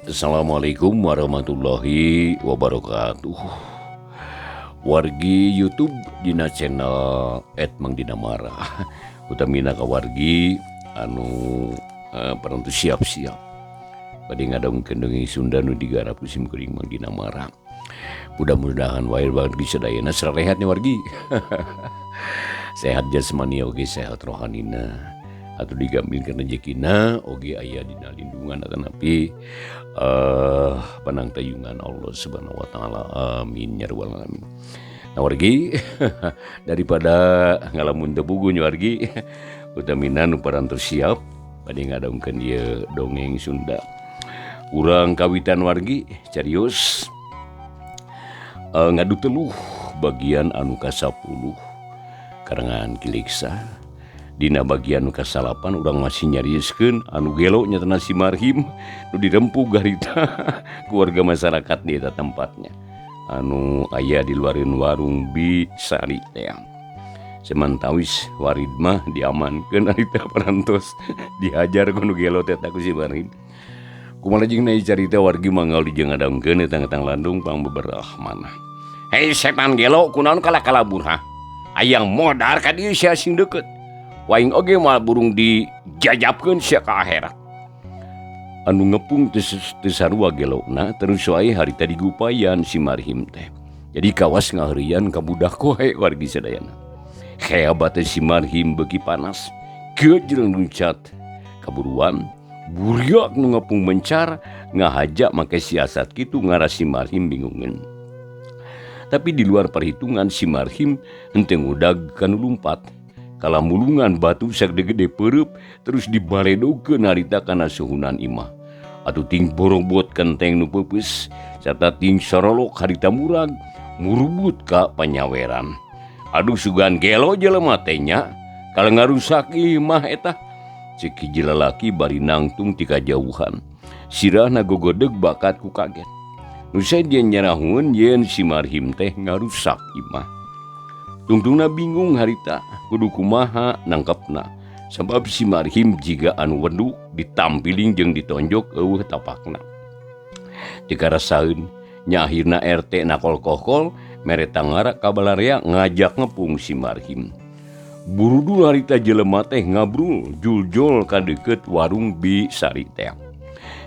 Assalamualaikum warahmatullahi wabarakatuh. Wargi YouTube dina channel @mangdinamara, utamina ka wargi anu parantos siap-siap bade ngadongkeun dongeng Sunda nu digarap ku sim kuring Mang Dinamara. Mudah-mudahan wae wargi sadayana sarehat nya wargi. Sehat jasmani oge sehat rohanina. Atau digaminkeun rejekina oge aya dina lindungan atanapi panangtayungan Allah Subhanahu wa taala. Amin ya rabbal alamin. Nah wargi, daripada ngalamun teu puguh nya wargi, utamina nu parantos siap bade ngadongkeun ieu dongeng Sunda. Urang kawitan wargi carios ngadu teluh bagian anu ka-10 karangan Ki Leksa. Dina bagian nu ka-9 urang masih nyarioskeun anu gelo nyatana si Marhim nu dirempug harita keluarga masyarakat di eta tempatnya anu aya di luareun warung Bi Sari teh. Semantawis warid mah diamankeun harita parantos dihajar ku nu gelo teh ku si Marhim. Kumaha jeung na carita wargi manggal dijeng ngadongkeun eta ngetang landung pangbeberah manah. Hei setan gelo kunaon kala-kalabur ha? Hayang modar ka dieu sia sing deukeut. Waing oge moal burung dijajabkeun sia ka akhirat. Anu ngepung teu sarua gelona terus wae harita digupayan si Marhim teh. Jadi kawas ngaheureuyan ka budak koe wargi sadayana. Hebat si Marhim beuki panas, kieu jeung luncat kaburuan, buriak nu ngepung mencar ngahaja make siasat kitu ngaras si Marhim bingungeun. Tapi di luar perhitungan si Marhim henteu ngudag kanu lumpat. Kalamulungan batu sagede-gede peureub terus dibaledokeun harita kana suhunan imah. Atuh ting borobot kenteng nu peupeus sarta ting sorolok harita murag murubut ka panyaweran. Aduh sugan gelo jelema teh nya kalau ngarusak imah eta. Ceuk hiji lalaki bari nangtung ti kajauhan. Sirahna gogodeg bakat ku kaget. Nu sejen nyarahun yen si Marhim teh ngarusak imah. Tungtungna bingung harita kudu kumaha nangkepna. Sabab si Marhim jiga anu weduk ditampiling jeung ditonjok eueuh tapakna. Teu karasaeun nya akhirna RT nakol-kokol mere tangara ka balarea ngajak ngepung si Marhim. Burudul harita jelema teh ngabrul juljol ka deukeut warung Bi Sari teh.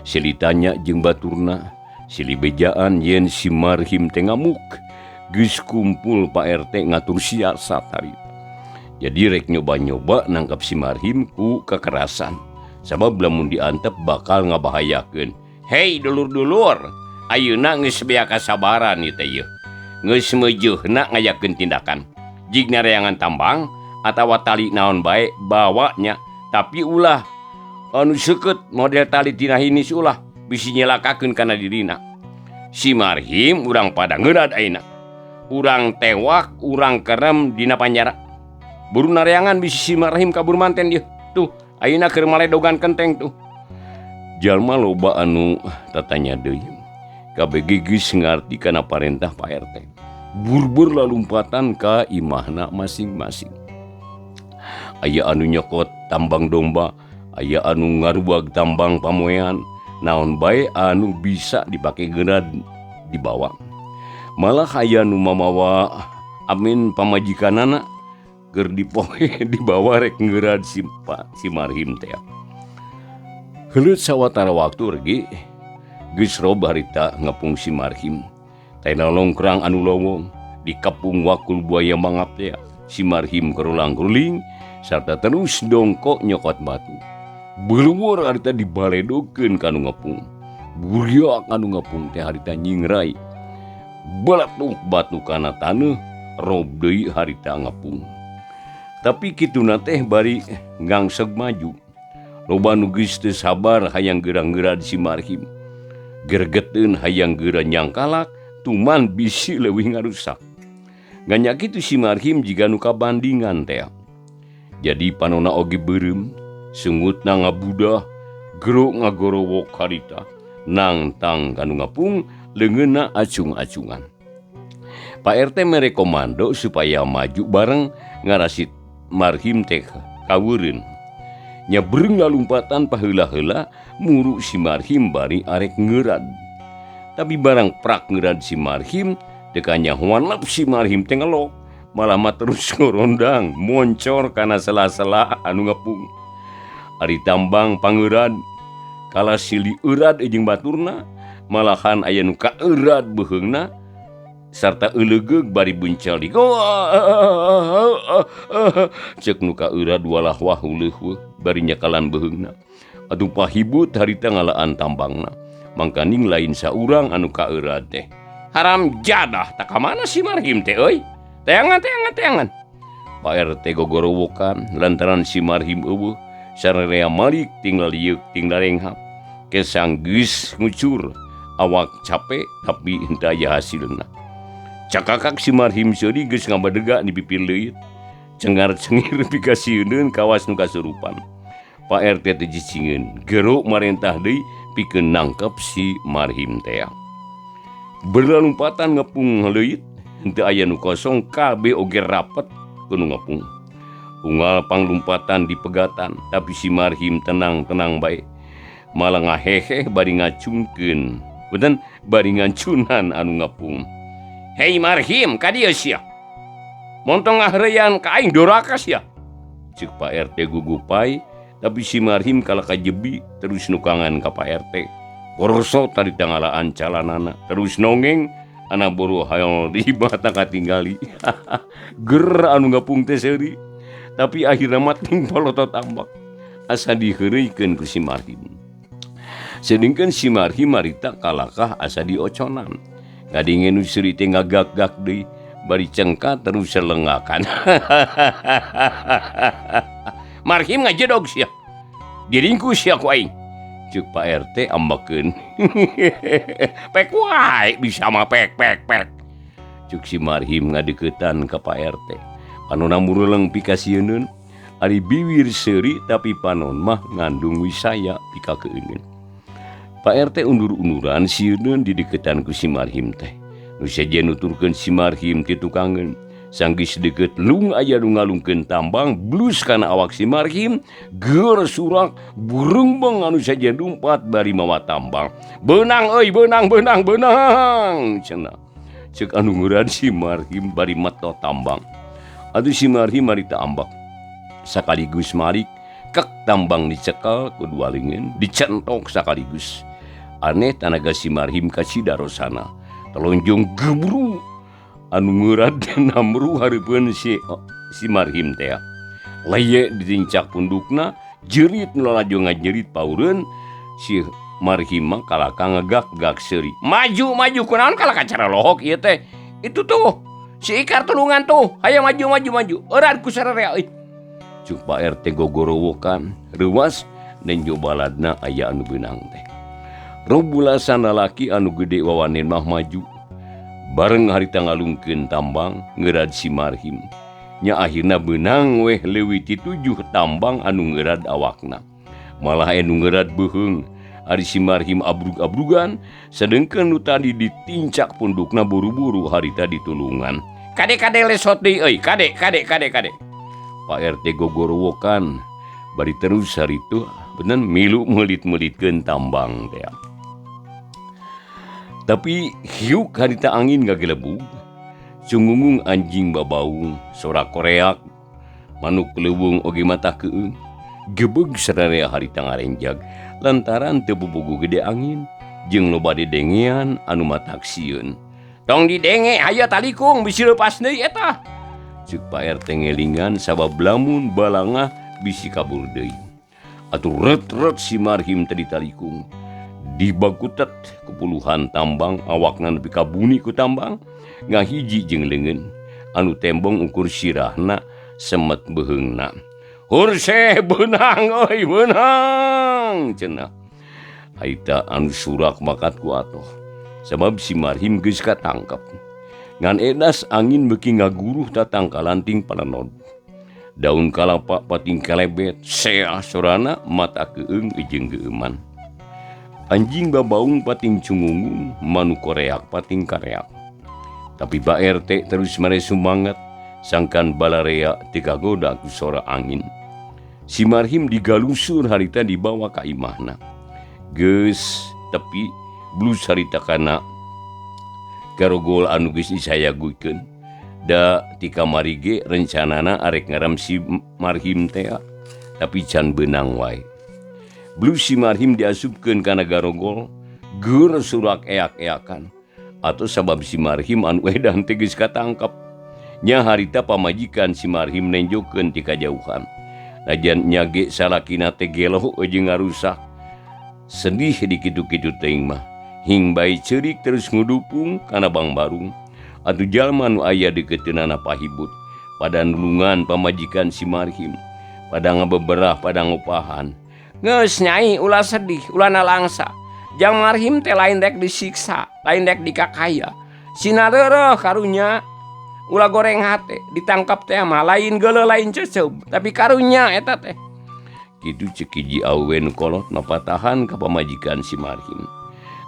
Silitanya jeung baturna silih bejaan yen si Marhim teh ngamuk. Geus kumpul Pak RT ngatur siasat harita. Jadi rek nyoba-nyoba nangkap si Marhim ku kekerasan. Sabab lamun diantep bakal ngabahayakeun. Hei dulur-dulur, ayeuna geus bea kasabaran ieu teh yeuh. Geus meujeuhna ngayakeun tindakan. Jig nareangan tambang atawa tali naon bae bawanya, tapi ulah anu seukeut model tali tina hinis ulah bisi nyelakakeun kana dirina. Si Marhim urang pada ngeurad ayeuna. Urang tewak, urang kerem dina panjara. Buru nareangan bisi si Marhim kabur manten ieu. Tuh, ayeuna keur maledogan kenteng tuh. Jalma loba anu tatanya deui. KBG geus ngarti kana parentah Pak RT. Burbur lalumpatan ka imahna masing-masing. Aya anu nyokot tambang domba, aya anu ngaruag tambang pamoean, naon bae anu bisa dipake geurad dibawa. Malah aya nu mamawa amin pamajikanana keur dipoe dibawa rek ngeurad si Marhim teh. Heuleut sawatara waktu regi geus rob harita ngepung si Marhim. Tena longkrang anu lowong dikepung wakul buaya mangap teh. Si Marhim kerulang-keruling sarta terus dongkok nyokot batu. Beluwur harita dibaledokeun ka nu ngepung. Buriak anu ngepung teh harita nyingrai. Beletuk batu kana taneuh rob deui harita ngepung. Tapi kituna teh bari ngangseg maju. Loba nu geus teu sabar hayang geura-geura si Marhim. Gergeteun hayang geura nyangkalak tuman bisi leuwih ngarusak. Ganya kitu si Marhim jiga nu kabandingan teh. Jadi panona oge beureum, sungutna ngabudah, gero ngagorowok harita, nangtang kanu ngapung, leungeunna acung-acungan. Pak RT mere komando supaya maju bareng ngarasi Marhim teh kaweureun. Nya beureng lalumpatan paheula-heula muru si Marhim bari arek ngeurad. Tapi barang prak ngeurad si Marhim teu kanyahoan lep si Marhim teh ngelok. Malah mah terus ngorondang moncor kana sela-sela anu ngepung. Ari tambang pangeurad kala sili eurad jeung baturna malahan aya nu kaeurad beuheungna sarta eulegeug bari buncelik. Ceuk nu kaeurad walah wah uleuh bari nyakalan beuheungna. Atuh pahibut harita ngalaan tambangna. Mangkaning lain saurang anu kaeurad teh. Haram jadah tak ka mana si Marhim teh euy. Teangan teangan teangan. Pak RT gogorowokan lantaran si Marhim eueuh sararea malik tinggal lieuk tinggal renghap. Kesang geus ngucur awak capek tapi henteu aya hasilna. Cakakak si Marhim seuri geus ngabadega di pipir leuit. Cengar-cengir pikasieuneun kawas nu kasurupan. Pak RT teh jicingeun, gero marentah deui pikeun nangkep si Marhim teh. Berlalumpatan ngepung leuit, henteu aya nu kosong kabeh oge rapet kudu ngepung. Unggal panglumpatan dipegatan, tapi si Marhim tenang-tenang bae. Malah ngaheheh bari ngacungkeun. Punten bari ngancunan anu ngepung. Hei Marhim, ka dieu sia. Montong ngahreuyan ka aing doraka sia. Ceuk Pak RT gugupai, tapi si Marhim kalah kajebi terus nukangan ka Pak RT. Korosot tadi tangalaan calanana, terus nongeng anak boru hayang di mata katinggali. Ger anu ngapung teh seuri. Tapi akhirna mah ting palotot ambak. Asa diheureuykeun ku si Marhim. Sedengkeun si Marhim marita kalakah asa dioconan. Ngadenge nu seuri teh ngagak-gak deui bari cengka terus selengakan. Marhim ngajedog sia. Diringkus sia ku aing. Ceuk Pak RT ambekeun. Pek wae bisa mah pek pek pek. Ceuk si Marhim ngadeukeutan ka Pak RT. Panonna mureleng pikasieuneun. Ari biwir seuri tapi panon mah ngandung wisaya pikakeuneun. Pak RT undur-unduran sieuneun dideukeutan ku si Marhim teh. Nu sejen nuturkeun si Marhim ti tukangeun. Sanggis deukeut lung aya nu ngalungkeun tambang blus kana awak si Marhim, geur surak bureungbeng anu sejen lumpat bari mawa tambang. Beunang euy, beunang beunang beunang cenah. Ceuk anu ngeureun si Marhim bari meto tambang. Atuh si Marhim marita ambak. Sakaligus malik kek tambang dicekel ku dua leungeun dicentok sakaligus. Aneh tanaga si Marhim kacida rosana. Telonjong gebru anu ngeurat namru hareupeun si Marhim teh. Leye ditincak pundukna, jerit nu lalajo ngajerit paureun si Marhim mah kalaka ngagak-gak seuri. Maju maju kunaon kalaka cara lohok ieu teh. Itu tuh si Ikar tulungan tuh. Hayo maju maju maju. Eureun ku sararea euy. Cuk Pak RT gogorowokan reuas nenjo baladna aya anu beunang teh. Robulasan lalaki anu gede wawanen mah maju. Bareng harita ngalungkeun tambang ngeurad si Marhim. Nya akhirna beunang weh leuwih ti 7 tambang anu ngeurad awakna. Malah aya nu ngeurad beuheung. Ari si Marhim abrug-abrugan sedengkeun nu tadi ditincak pundukna buru-buru harita ditulungan. Kade-kade lesot deui euy, kade kade kade kade. Pak RT gogorowokan bari terus haritu bener milu meulit-meulitkeun tambang teh. Tapi hiuk harita angin ngagelebug, cungungung anjing babaung, sorak koreak, manuk leuweung oge mata keung, gebeg sararea harita ngarenjag lantaran teu bubugu gede angin jeung loba dedengean anu matak sieun. Tong didenge hayo talikung bisi leupas deui eta. Ceuk Pak RT ngelingan sabab lamun balangah bisi kabur deui. Atuh ret-ret si Marhim teh ditalikung. Dibakutet ku puluhan tambang awakna nepi ka buni ku tambang ngahiji jeung leungeun anu tembong ukur sirahna semet beuheungna. Hurse beunang euy beunang cenah. Aita anu surak makat ku atoh sabab si Marhim geus katangkep. Ngan edas angin beuki ngaguruh tatangkalan ting palenod. Daun kalapa pating kalebet seah sorana mata keung jeung geueuman. Anjing babaung pating cungungung, manu koreak pating kareak. Tapi Pak RT terus mere sumangat sangkan balarea teu kagoda ku sora angin. Si Marhim digalusur harita dibawa ka imahna. Geus tepi blus harita kana garogol anu geus disayagukeun. Da ti kamari ge rencanana arek ngaram si Marhim tea, tapi can beunang wae. Blus si Marhim diasupkeun kana garogol, geur surak eak-eakan. Atau sabab si Marhim anu edan teh geus katangkep. Nya harita pamajikan si Marhim nenjokeun ti kajauhan. Najan nya ge salakina teh gelo jeung ngarusak. Sedih di kitu-kitu teuing mah. Hing bae ceurik terus ngudupung kana bangbarung. Atuh jalma nu aya deukeuteunnana pahibut. Pada nulungan pamajikan si Marhim. Pada ngabeberah pada ngopahan. Geus nyai ulah sedih, ulah nalangsa. Jang Marhim teh lain rek disiksa, lain rek dikakaya. Sina reureuh karunya. Ulah goreng hate, ditangkap teh mah lain geuleuh lain ceuceub, tapi karunya eta teh. Kitu ceuk hiji awewe nu kolot mapatahan ka pamajikan si Marhim.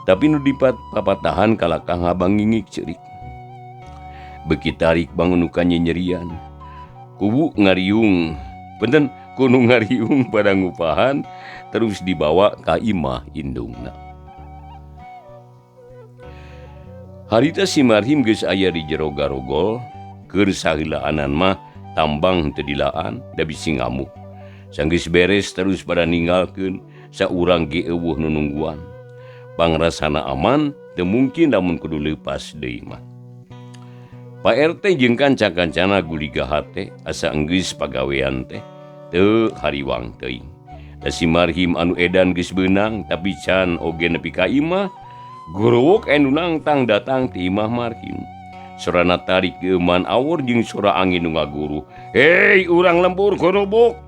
Tapi nu dipapatahan kalakah ngabangingik ceurik. Beuki tarik bangun nu kanyerian. Kubu ngariung, benten kudu ngariung pada ngupahan terus dibawa ka imah indungna. Harita si Marhim geus aya di jero garogol, keur saheulaanan mah tambang teu dilaan da bisi ngamuk. Sanggeus beres terus pada ninggalkeun saurang ge eueuh nu nungguan. Pangrasana aman teu mungkin lamun kudu leupas deui mah. Pak RT jeung kanca-kancana guliga hate asa enggeus pagawean teh teu hariwang teuing. Da si Marhim anu edan geus beunang tapi can oge nepi ka imah. Gorowok anu nangtang datang ti imah Marhim. Sorana tarik geuman awur jeung sora angin nu ngaguru. Hei urang lembur gorobok.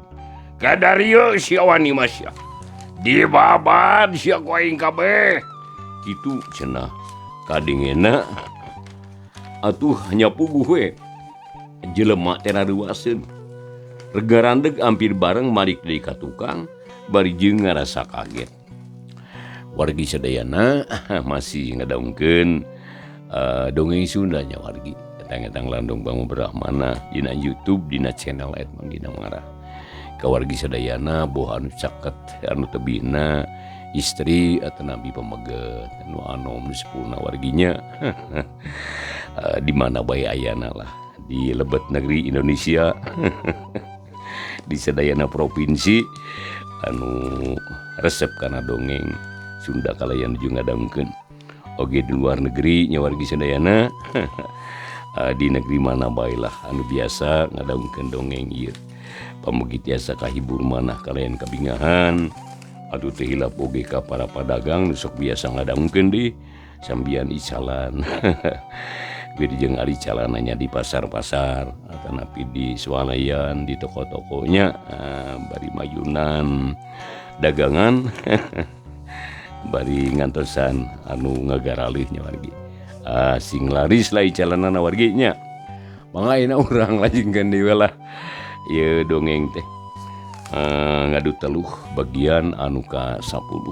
Kadarieu sia wani mah sia. Dibabad sia ku aing kabeh. Kitu cenah kadengena. Atuh nya puguh we. Jelema teh rareuwaseun. Regarandeg hampir bareng malik deui ka tukang bari jeung ngarasa kaget. Wargi sadayana masih ngadaungkeun dongeng Sundanya wargi. Etang-etang landong bangun brahmana dina YouTube dina channel et Mang Ginamara. Ka wargi sadayana boh anu caket anu tebihna istri atau nabi pameget anu anom nu sepulna warginya. Di mana bae ayana lah di lebet negeri Indonesia. Di sadayana provinsi anu resep kana dongeng Sunda kalayan nuju ngadangkeun. Oge di luar negeri nya wargi sadayana. Di negeri mana bae lah anu biasa ngadangkeun dongeng ieu. Pamugi tiasa kahibur manah kalayan kabingahan. Aduh teu hilap oge ka para padagang nu sok biasa ngadangkeun deui sambian icalan. Beda jeung ari calananya di pasar-pasar atanapi di swalayan di toko-tokonya, bari mayunan dagangan. Bari ngantosan anu ngagaralih nya wargi. Sing laris lah icalanana wargi nya. Mangga ayeuna urang lajengkeun deui lah ieu dongeng teh. Ngadu teluh bagian anu ka-10.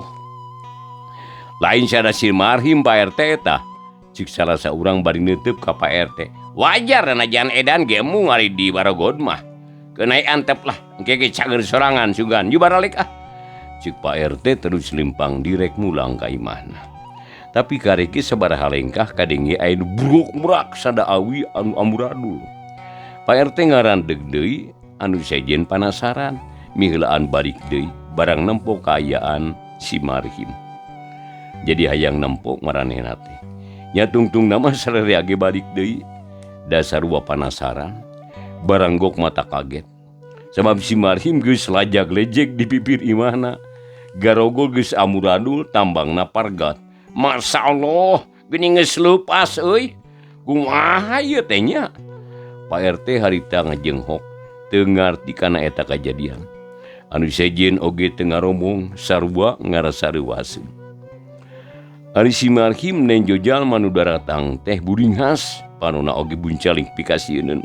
Lain sada si Marhim Pak RT eta. Cik salah saurang bari neuteub ka Pak RT. Wajar najan edan ge embung ari di Barogod mah. Keunai antep lah, engke ge cager sorangan sugan ju baralik ah. Cik Pak RT terus lempang direk mulang ka imahna. Tapi karek ge sabaraha lengkah kadenge aya nu buruk-murak sada awi anu amburadul. Pak RT ngarandeg deui anu sejen panasaran, miheulaan balik deui barang nempo kaayaan si Marhim. Jadi hayang nempo maranehna teh. Nya tungtungna mah sararea ge balik deui. Dasar wa panasaran, barang gok mata kaget. Sabab si Marhim geus lajag-lejeg di pipir imahna. Garogol geus amuradul tambangna pargat. Masya Allah, geuning geus leupas euy. Kumaha ieu teh nya? Pak RT harita ngajenghok teu ngarti kana eta kajadian. Anu sejen oge teu ngaromong sarua ngarasa reuwaseun. Ari si Marhim nenjo jalma nu daratang teh buringhas, panona oge buncaling pikasieuneun.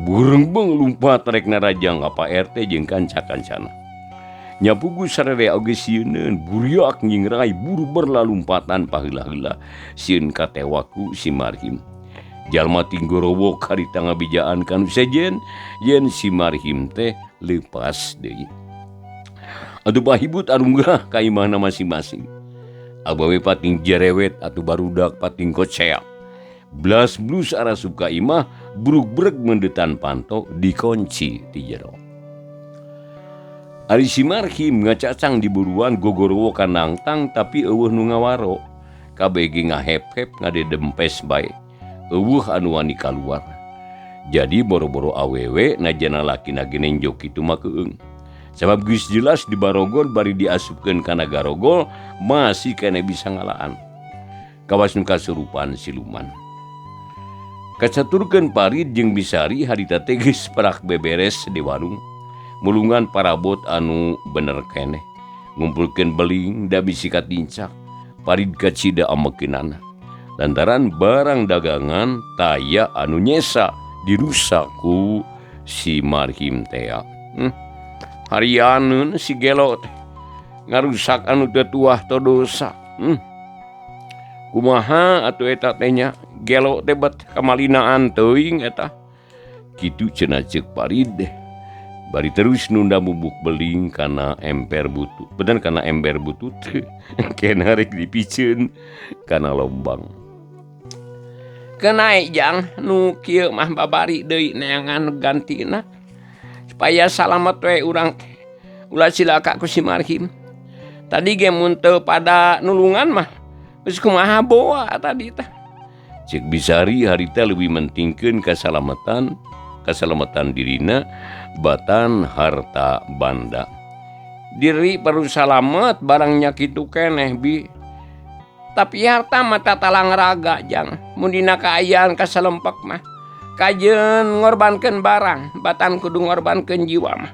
Bureungbeng lumpat rek narajang ka Pak RT jeung kanca-kancana. Nya puguh sararea oge sieuneun, buriak nyingrai buru berlalumpatan paheula-heula sieun katewaku si Marhim. Jalma ting gorowok harita ngabijaan ka nu sejen yen si Marhim teh leupas deui. Atuh pahibut arunggah ka imahna masing-masing. Abawe pating jerewet atuh barudak pating koceak. Blas blus arasup ka imah brug-breg mendetan panto dikunci ti jero. Ari si Marhim ngacacang di buruan gogorowo ka nangtang tapi eueuh nu ngawaro. Kabeh ge ngahep-hep ngadedempes bae. Eueuh anu wani kaluar. Jadi boro-boro awewe najana lakina ge nenjo kitu mah keung. Sabab geus jelas dibarogol bari diasupkeun kana garogol masih keneh bisa ngalaan. Kawas nu kasurupan siluman. Kacaturkeun Parid jeung Bisari harita teh geus parak beberes di warung. Mulungan parabot anu bener keneh. Ngumpulkeun beling da bisi katincak. Parid kacida amekeunana. Lantaran barang dagangan taya anu nyesa dirusak ku si Marhim tea. Harianeun si gelo teh ngarusak anu teu tuah teu dosa. Kumaha atuh eta teh nya gelo teh bet kamalinaan teuing eta. Kitu cenah ceuk Parid. Bari terus nunda bubuk beling kana emper butut. Bener kana ember butut. Kena rek dipiceun kana lombang. Kenae jang nu kieu mah babari deui neangan gantina. Supaya salamet we urang teh. Ulah cilaka ku si Marhim. Tadi ge mun teu pada nulungan mah geus kumaha boa tadi tah. Ceuk Bisari harita leuwih mentingkeun kasalamatan dirina batan harta banda. Diri perlu salamet barangnya kitu keneh bi. Tapi harta mah tatalang raga jang. Mun dina kaayaan kasalempek mah kajeun ngorbankeun barang, batan kudu ngorbankeun jiwa mah.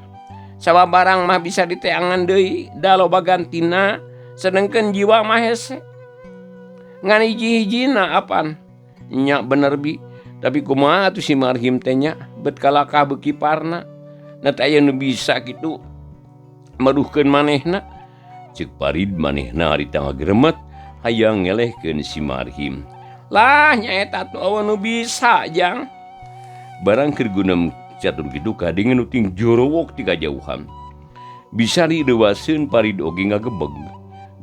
Sabab barang mah bisa diteangan deui, da loba gantina, sedengkeun jiwa mah hese. Ngan hiji-hijina apan? Nya bener bi. Tapi kumaha atuh si Marhim teh nya bet kalakah beuki parna. Na teh aya nu bisa kitu meruhkeun manehna. Ceuk Parid manehna harita ngageremet hayang ngelehkeun si Marhim. Lah nyaeta atuh eueuh nu bisa jang. Barang keur gunem catur kitu kadenge nu ting jorowok ti kajauhan. Bisari deuaseun Parid oge ngagebeg.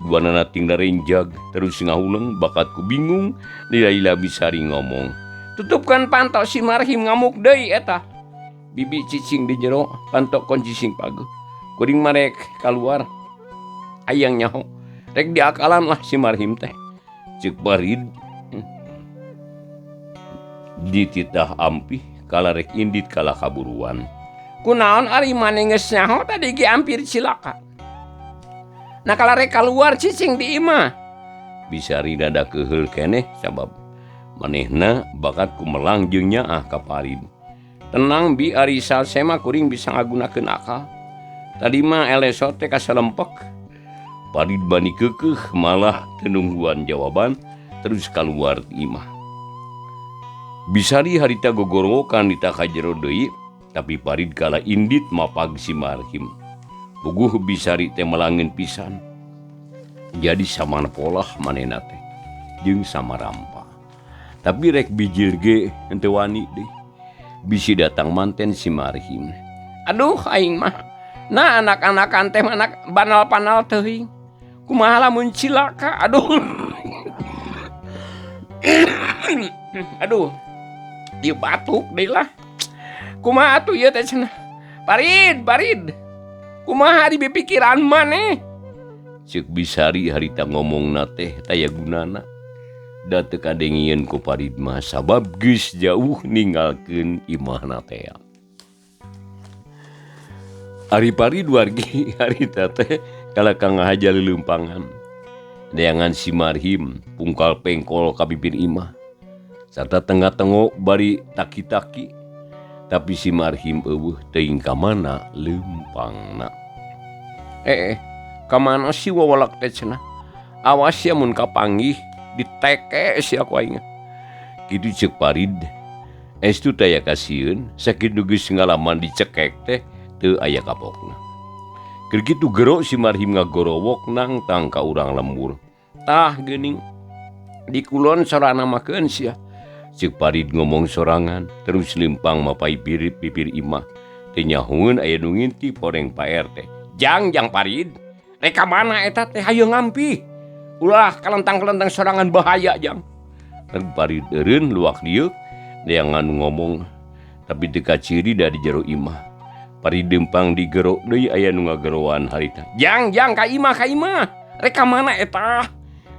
Duanana ting narenjag terus ngahuleng bakat ku bingung lila-lila Bisari ngomong. Tutupkan panto si Marhim ngamuk deui eta. Bibi cicing di jero panto kunci sing pageuh. Kuring marek kaluar. Hayang nyaho. Rek diakalan lah si Marhim teh. Ceuk Parid dititah ampih kala rek indit kala kaburuan. Kunaon ari maneh geus nyaho tadi ge hampir cilaka. Nah kala rek kaluar cicing di imah. Bisari dada keuheul keneh sabab manehna bakat kumelang jeung nyaah ka Parid. Tenang bi ari salsema kuring bisa ngagunakeun akal. Tadi mah eleso teh kasalempek. Parid bani keukeuh malah teu nungguan jawaban terus kaluar ti imah. Bisari harita gogorowokan di ka jero deui, tapi Parid kala indit mapag si Marhim. Puguh Bisari teh melangeun pisan. Jadi samana polah manehna teh jeung samarampa. Tapi rek bijil ge henteu wani deui. Bisi datang manten si Marhim. Aduh aing mah. Nah anak-anakan teh anak banal-panal teuing. Kumaha lamun cilaka? Aduh. Aduh. Ieu batuk deui lah. Kumaha atuh ieu teh cenah? Parid, Parid. Kumaha di pikiran maneh? Ceuk Bisari harita ngomongna teh taya gunana. Da teu kadengieun ku Parid mah sabab geus jauh ninggalkeun imahna teh. Ari Parid wargi harita teh kalakah ngahaja leuleumpangan. Neangan si Marhim pungkal pengkol ka bibir imah. Sarta tengah-tengok bari taki-taki. Tapi si Marhim eueuh teuing ka mana leumpangna. Ka mana si wawalak teh cenah? Awas sia mun kapanggih diteke sia ku aing. Kitu ceuk Parid. Estu taya kasieun sakitu geus ngalaman dicekek teh teu aya kapokna. Keur kitu gero si Marhim ngagorowok nangtang ka urang lembur. Tah geuning di kulon sorana makeun sia. Ceuk Parid ngomong sorangan terus lempang mapai bibir imah. Teu nyahoeun aya nu ngintip horeng Pak RT. Jang jang Parid, rek ka mana eta teh hayu ngampi. Ulah kalentang-kalentang sorangan bahaya jang. Reg Parid eureun luak lieuk neangan ngomong tapi teu kaciri da di jero imah. Parid lempang digero deui aya nu ngageroan harita. Jang jang ka imah ka imah. Rek ka mana eta?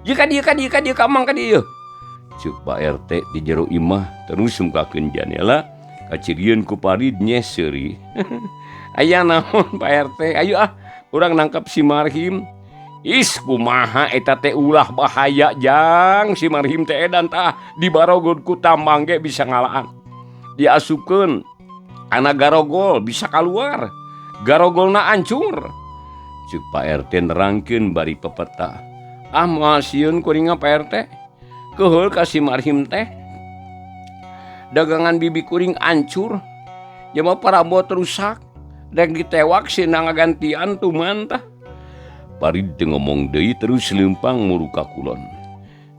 Ieu ka dieu ka dieu ka dieu ka mang ka dieu. Ceuk Pak RT di jero imah terus mukakeun janela kacirieun ku Parid nyeh seuri. Aya naon Pak RT? Ayo ah urang nangkep si Marhim. Is kumaha eta teh ulah bahaya jang si Marhim teh edan tah dibarogod ku tambang ge bisa ngalaan. Diasupkeun kana garogol bisa kaluar. Garogolna ancur. Ceuk Pak RT nerangkeun bari pepeta. Ah moal sieun kuring Pak RT. Keheul ka si Marhim teh. Dagangan bibi kuring ancur. Jelema parabot rusak. Rek ditewak sina ngagantian tuman tah. Parid teu ngomong deui terus leumpang muru ka kulon.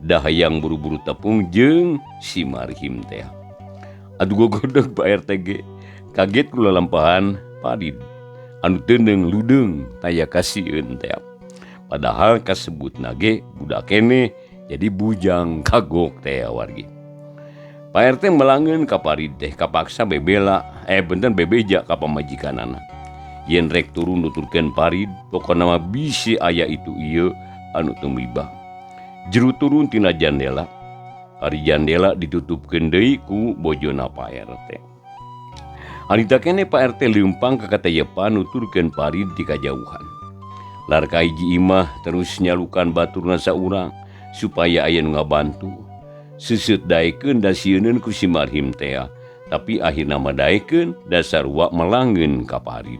Da hayang buru-buru tepung jeung si Marhim teh. Aduh gogodeg Pak RT ge. Kaget ku lalampahan Parid. Anu teuneung ludeung taya kasieun teh. Padahal kasebutna ge budak keneh jadi bujang kagok teh wargi. Pak RT melangeun ka Parid teh kapaksa bebela, benten bebeja ka pamajikanana. Yen rek turun nuturkeun Parid, pokona mah bisi aya itu ieu anu tumibah. Jero turun tina jandela. Ari jandela ditutupkeun deui ku bojona Pak RT. Harita keneh Pak RT leumpang ka katayepan nuturkeun Parid ti kajauhan. Lar ka hiji imah terus nyalukan baturna saurang supaya aya nu ngabantu. Seuseut daekeun da sieuneun ku si Marhim tea, tapi akhirna mah daekeun da sarua melangeun ka Parid.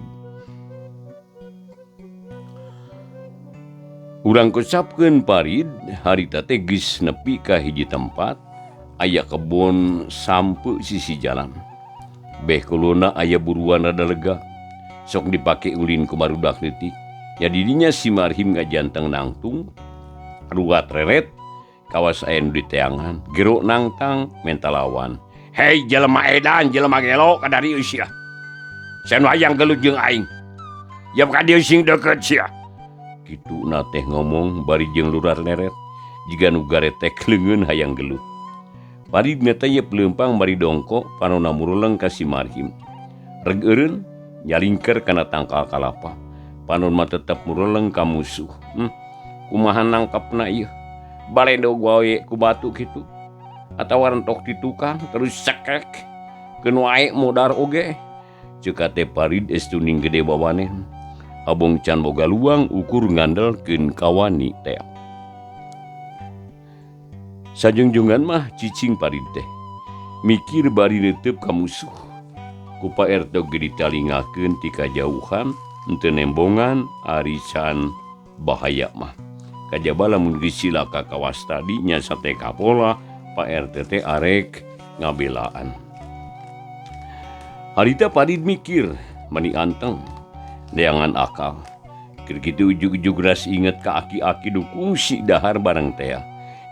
Urang kecapkeun Parid harita teh geus nepi ka hiji tempat aya kebon sampe sisi jalan. Beh kulona aya buruan rada lega, sok dipake ulin ku barudak leutik. Nya didinya si Marhim ngajanteng nangtung, ruat reret, kawas aya nu diteangan, gero nangtang menta lawan. Hei jelema edan, jelema gelo kadari sia. Sia nu hayang gelut jeung aing. Yeup ka dieu sing deukeut sia. Kitu na teh ngomong bari jeung lurar leret, jiga nu garetek leungeun hayang gelut. Parid na teh yeup leumpang bari dongko panona muruleng ka si Marhim. Reg eureun nyalingker kana tangkal kalapa. Panon mah tetep muruleng ka musuh. Kumaha nangkepna ieu? Baledog wae ku batu kitu. Atawa rentok di tukang terus cekek. Keun wae modar oge. Ceuk teh Parid estuning gede bawanen. Abong can boga luang ukur ngandelkeun kawani teh. Sajungjungan mah cicing Parid teh. Mikir bari neuteup ka musuh. Ku Pak RT oge ditalingakeun ti kajauhan henteu nembongan ari can bahaya mah. Kajaba lamun geus cilaka kawas tadi nya sate kapola Pak RT teh arek ngabelaan. Harita Parid mikir mani anteng neangan akal. Keur kitu ujug-ujug ras inget ka aki-aki nu kungsi dahar bareng teh.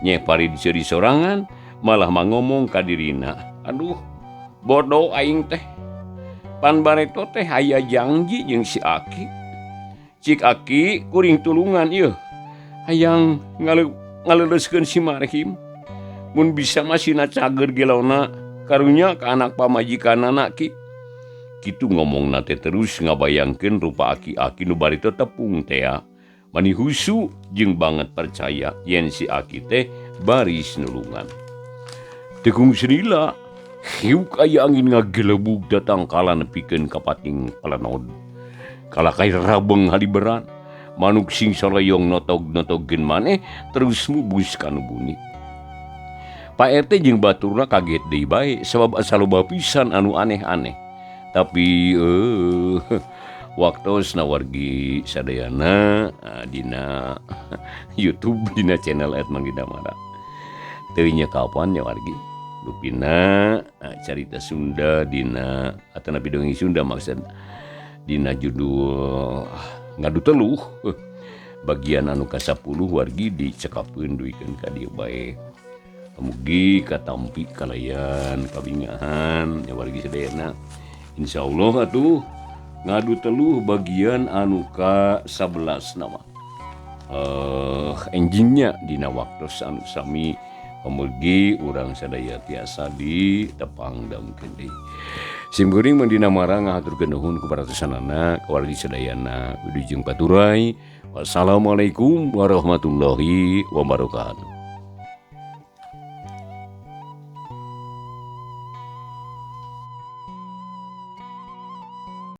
Nyeh Parid seuri sorangan malah mangomong ka dirina. Aduh, bodoh aing teh. Pan bareto teh aya janji jeung si aki. Cik aki kuring tulungan ieu. Hayang ngaleuleuskeun si Marhim. Mun bisa mah sina cager gelona karunya ka anak pamajikanana ki. Kitu ngomongna teh terus ngabayangkeun rupa aki-aki nu bari teh tepung teh. Mani husu jeung banget percaya yen si aki teh baris nulungan. Teu kungsi lila, hiuk aya angin ngagelebug datangkalan nepikeun ka pating pelenod. Kalakay rabeng haliberan, manuk sing soroyong notog-notogkeun maneh terus mubus ka nu bunik. Pak RT jeung baturna kaget deui bae sabab asa loba pisan anu aneh-aneh. Tapi waktosna wargi sadayana dina YouTube dina channel @mangdidamara. Teu nya kapan nya wargi rupina carita Sunda dina atanapi dongeng Sunda maksud dina judul Ngadu Teluh bagian anu ka-10 wargi dicekapkeun duikeun ka dieu bae. Mugi katampi kalayan kabingahan ya wargi sadayana. Insyaallah atuh ngadu teluh bagian anu ka 11 nama. Enjingnya dina waktu anu sami pamugi urang sadaya tiasa ditepang daungkeun deui. Simkuring mah dina marang ngahaturkeun nuhun ku paratosanana ka wargi sadayana wilujeng paturay. Wassalamualaikum warahmatullahi wabarakatuh.